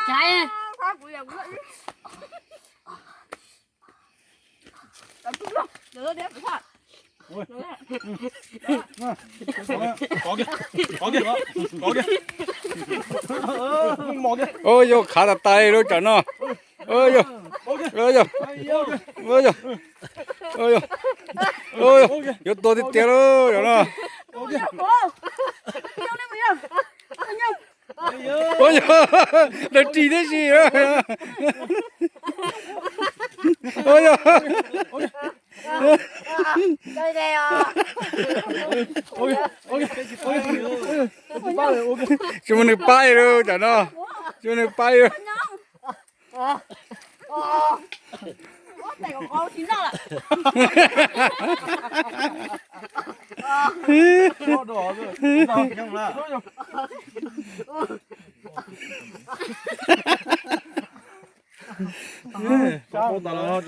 ໃຈ ພາກູຢາກເມືອ ເດີ ເດີ ໄປທອດ ໂອ້ຍ ເດີ ໂອ້ຍໂຍ ຂາຕາໄຕໂລດເຈົ້າເນາະ ໂອ້ຍໂຍ ໂອ້ຍໂຍ ໂອ້ຍໂຍ ໂອ້ຍໂຍ ໂອ້ຍໂຍ ໂຍໂຕຕິດຕຽວໂລດເຈົ້າເນາະ ໂອ້ຍໂຍ ໂອ້ຍໂຍ ໂດນຕີໄດ້ຊິ ໂອ້ຍໂຍ ຊຸມນີ້ໄປເດີເຈົ້າເນາະ ຊຸມນີ້ໄປເດີ ເອີ ຂອບຄຸນຕະຫຼອດ